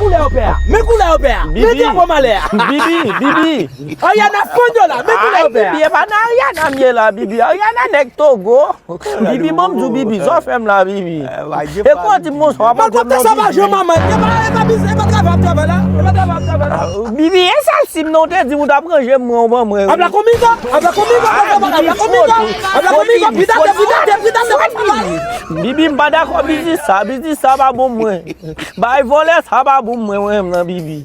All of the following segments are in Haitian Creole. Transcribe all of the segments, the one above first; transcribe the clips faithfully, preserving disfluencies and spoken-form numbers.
Koulè yo pè a. Men koulè yo pè a. Men drapo malè a. Bibi, Bibi. Ariana Fondola, men koulè yo pè a. Bibi, e pa nan Ariana m ye la, Bibi. Ariana nèg Togo. Bibi, ban m di w, Bibi, sa w fè m la, Bibi. E kwa di m, monchè, w ap antre m nan biznis. Sa pa jan manman. E pa, e pa biznis, e pa travay ap travay la. E pa travay ap travay la. Bibi, e sèl sim nan w te di m ou t ap ranje m, mwen, ou ban mwen. Habla conmigo, habla conmigo, habla conmigo, habla conmigo, cuídate, cuídate, cuídate. Bibi, m pa dakò biznis sa, biznis sa pa bon mwen. Bay vòlè sa pa bon mwen, mwen menm nan, Bibi.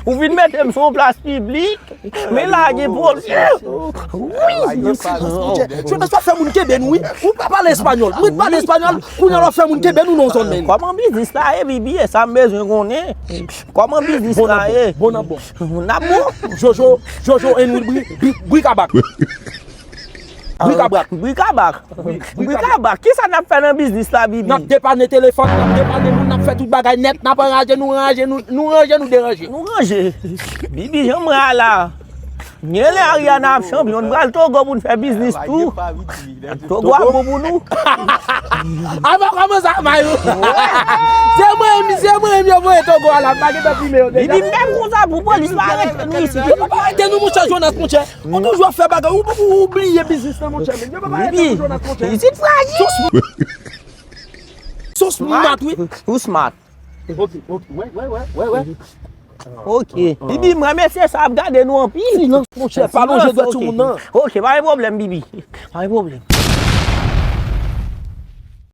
Ou vin mete m sou yon plas piblik, men la gen pwoblèm. Wi. Jonas, w ap fè moun kenbe nou, wi. Ou pa pale espanyòl. Mwen pale espanyòl, kounye a w ap fè moun kenbe nou nan zòn men. Kòman biznis la ye, Bibi? E sa m bezwen konnen. Kòman biznis la ye? Bon, n ap bon. N ap bon. Jojo, Jojo and Will Bri-, Bri-, Brikabak. Brikabak. Brikabak. Brikabak. Kisa n ap fè nan biznis la, Bibi? N ap depane telefòn, n ap depane moun, n ap fè tout bagay nèt, n ap anraje nou, ranje nou, nou ranje nou deranje. Nou ranje. Bibi, jan m wè a la. Gen lè Ariana ap chanpyon, n pral Togo pou n fè biznis tou. Togo ap bon pou nou. Apa kòmanse ak Mayou. Se mwen, se mwen, yo voye Togo a la, m pa gentan filme yo deja. Bibi, m menm konsa pou polis pa arete nou isit. Yo pa arete nou, monchè Jonas, monchè. Ou toujou ap fè bagay, ou, ou, ou bliye biznis la, monchè. Men yo pa arete nou, Jonas, monchè. Isit frajil. Sos mat, wi. Ou smart. Ok, ok, wè, wè, wè, wè, wè. Ok. Bibi, m remèsye sa ap gade nou anpil. Silans, monchè, pa lonje dwèt sou moun nan. Ok, pa gen pwoblèm, Bibi. Pa gen pwoblèm.